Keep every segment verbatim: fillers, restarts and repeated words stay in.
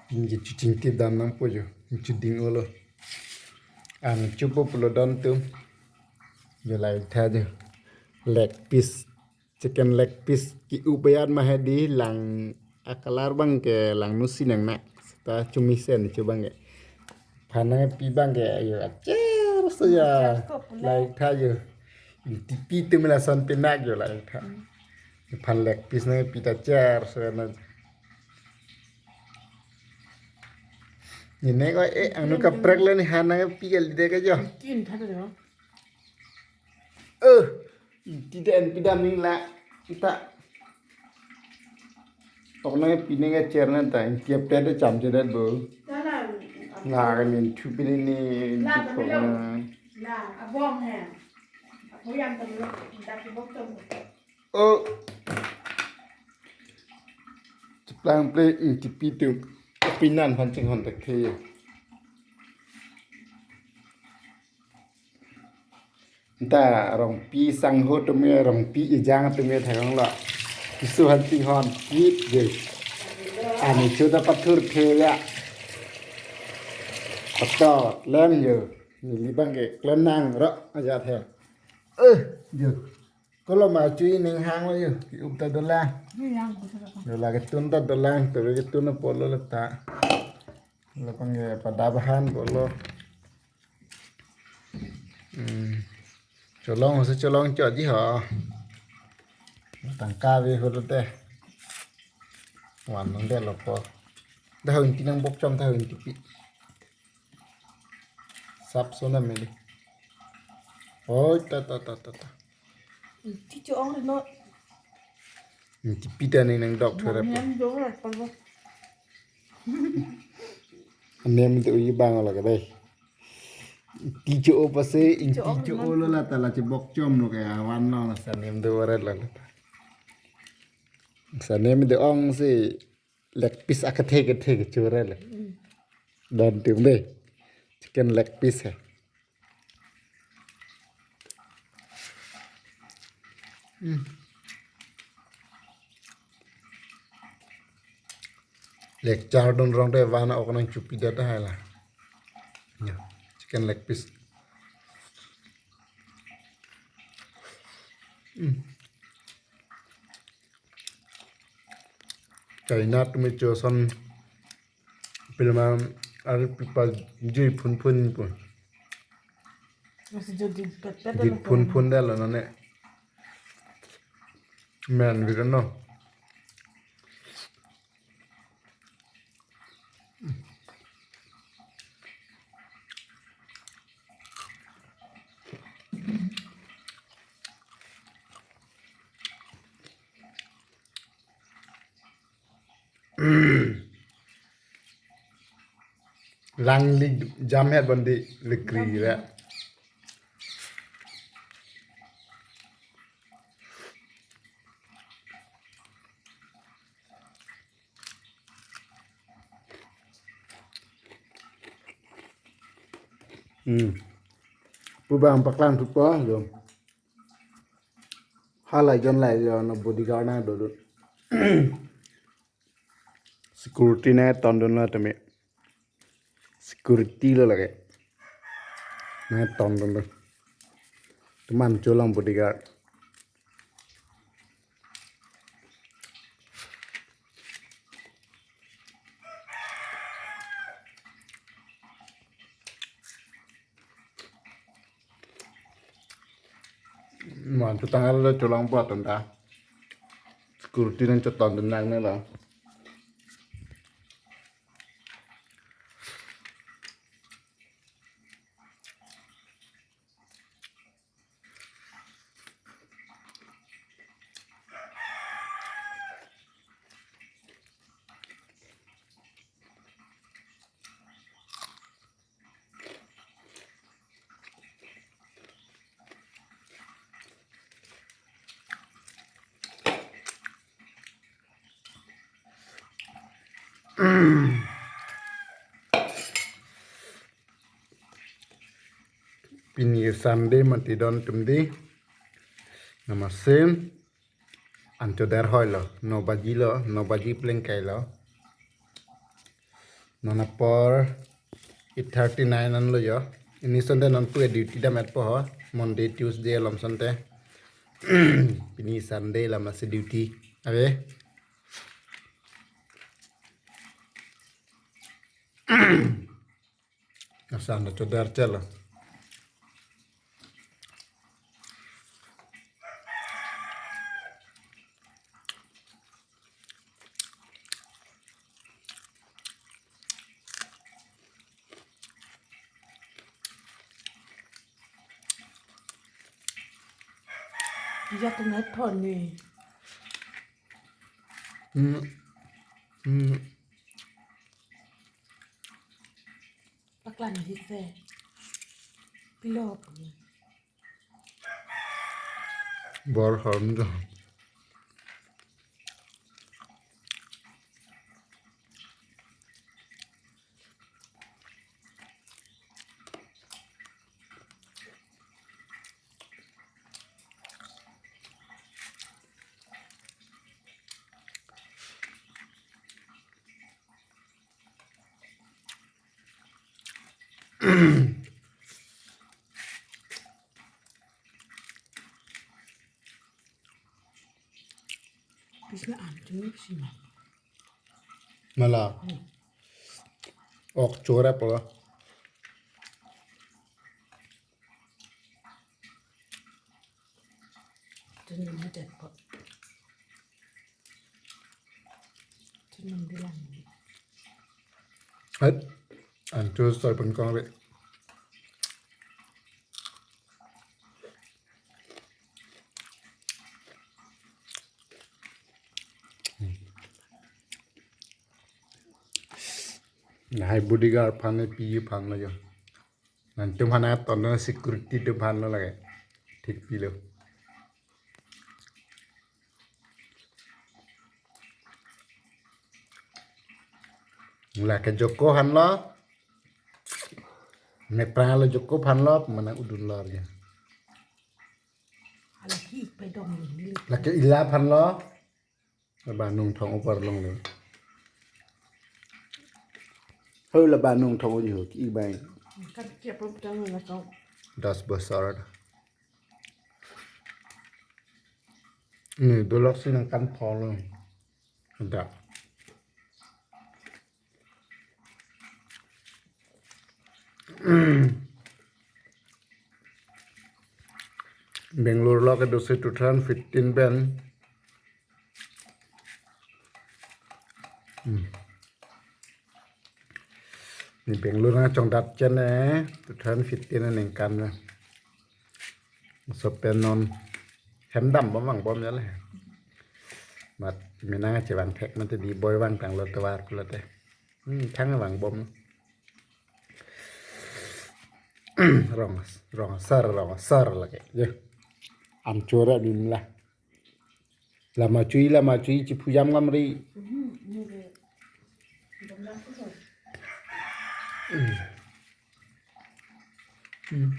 Pinji chuching tip dam nangpo jo. Chuding olo. Ang chupo pulo don tum. Jo, lahai tha jo. Leg piece. Chicken leg piece ke-up ayan ma hedi, lang a-color abang ke langno si nangnak. Seta chumisen chu abang ke. Phan nangpi abang ke, ayo, acher so ya. Acher so pula. Lahai tha jo. Ingtipi tum lason pinak jo, lahai tha. Hmm. Phan leg piece nangpi ta acher so na. Nene ko, eh, angno kaprek lo ne, han nangpi kali de ka jo. Kin tha jo. Eh, ingti den pidam ning la. Kita. Tok nangpi nangpi acher na ta, ingti apre de cham che det bo. Tala. La kan min thu pini ni. La, di ko tala. La, abong he. Apo yang talo, dak bok tom. Oh. Cheplang ple, ingtipi tum. Pinan phan chinghon thekthe. Ta Rongpi sangho tum e, Rongpi ejang tum e thakong lo. Keso phan chinghon kit je. Ani chuta pathurthe ya. Pato, lem jo. Neli abang ke klem nang ro aja the. Eh, jo. Kolo ma chu ining hang lo jo. Ke-up ta dolang. Ni yang ko sa ko. Dolang ketun ta dolang, to ketun apotlo leta. Lo abang ke pada bahan apotlo. Hmm. Cholong se cholong chotji ho. Tangka ave ho te. Wan nang de lo po. Dah ho ingti nangbok chom, dah ho ingtipi. Sap so na meli. Oi, ta, ta, ta, ta, ta. Ingti cho-ong ri no. Ingtipi ta ning nangdok thu ra po. Nam jong ra pon bo. Anem tu uji bang lo ka dei. Ingti cho-o pase, ingti cho-o cho-o lo la ta la chebok chom lo ka ya, wan lo na sa nem do ra la la ta. Sa nem do ong si leg piece akethe kethe kecho ra le. Mm. Don tum dei. Chicken leg piece he. Hmm. Leg char don rong te van ok nang chupi det hai la. Ya, chicken leg piece. Hmm. China tum e cho son. Pilma ari pipa jui phun phun pu. Masih jadi pet pet. Jui phun phun dah lo nane. Men gitu no. Lang lik jam het bandi likri ra. Hmm. Pu bang paklang thupo jo. Halai jon lai jo, no bodyguard nangdodun. Security nangtondun lo tumi. Security lo lake. Nangtondun lo. Teman cholong bodyguard. Man chutang alo cholong po atum ta. Security nangchotondun nangne lo. Pini Sunday mati don tum di. Namaste. Ancho der hoi lo, no baji lo, no baji plengkai lo. Non apor eight thirty nine anlo jo. Pini asonte nonpu duty dam-etpo ho. Monday, Tuesday alom asonte. Pini Sunday lamas duty ave. Asan lo chodar chalo. Iya, kung nai thon ni. Hmm. Hmm. Paklang hi se. Pilok. Bor hom do. Pisna an chungnik sima. Mala. Hmm. Ok chora pala. Tunum hadet po. Tunum bilang. At, antu soy pun kong re. Lahai bodyguard aphan ne pi aphan lo jo. Nangtum aphan aton lo, security atum aphan lo lake. Thik pilo. Lake Joko aphan lo. Neprang lo Joko aphan lo, mana udun lor ya. Ala ki pe dong ni. Lake ila aphan lo. Laba nung thong upar long lo. Ho laba nung thong uji ho ki bang. Kan kia pom tang na kau. Das besar. Ni dolok si nangkan thong lo. Ada. Bangalore lo kedo si two thousand fifteen pen. Hmm. Ni Bangalore nangchongdat chen ne two thousand fifteen aningkan ne. Laso pen non hem dambom vangbom ya le. Mat menang chevang thek mate di boi vangtang lo tovar pulote. Hmm, thang vangbom. Rong, rong sar, rong sar lake. Ye. Am chora dun la. Lama chui, lama chui, chiphu jam ngamri. Hmm. Hmm.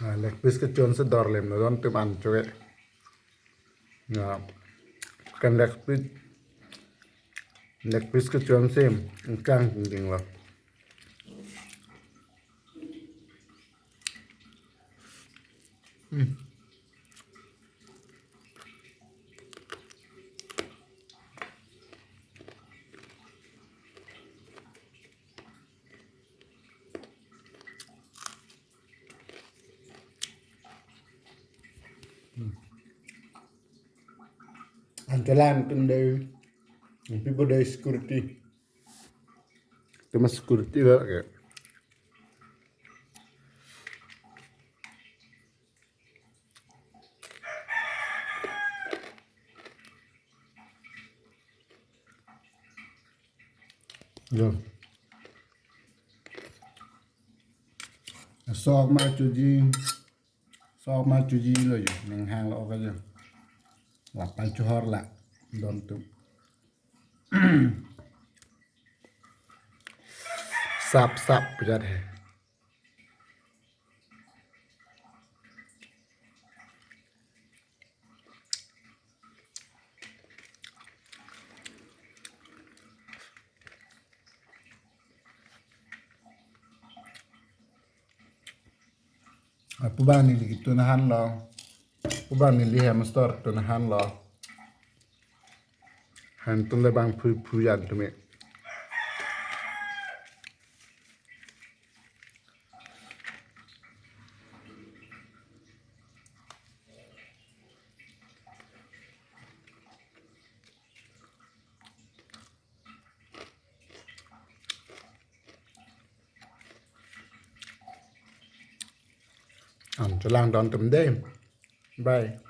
Ah, leg piece kechonsi dorlem lo don tum an choke. Na, kan leg piece, leg piece kechonsi ingkang ding lo. Hmm. Antolan tum dei, pi bo dei security. Tum security ba ke. Yo. Sok ma chuji. Sok ma chuji lo yo. Ning hang lo ka yo. Lapai chuhor la. Don tum. Sap sap pujat hai. Lapu abang neli ketun ahan lo. Lapu abang neli hem store tun ahan lo. Han tun le bang phu phu jan tumi. An chelang don tum dei. Bye.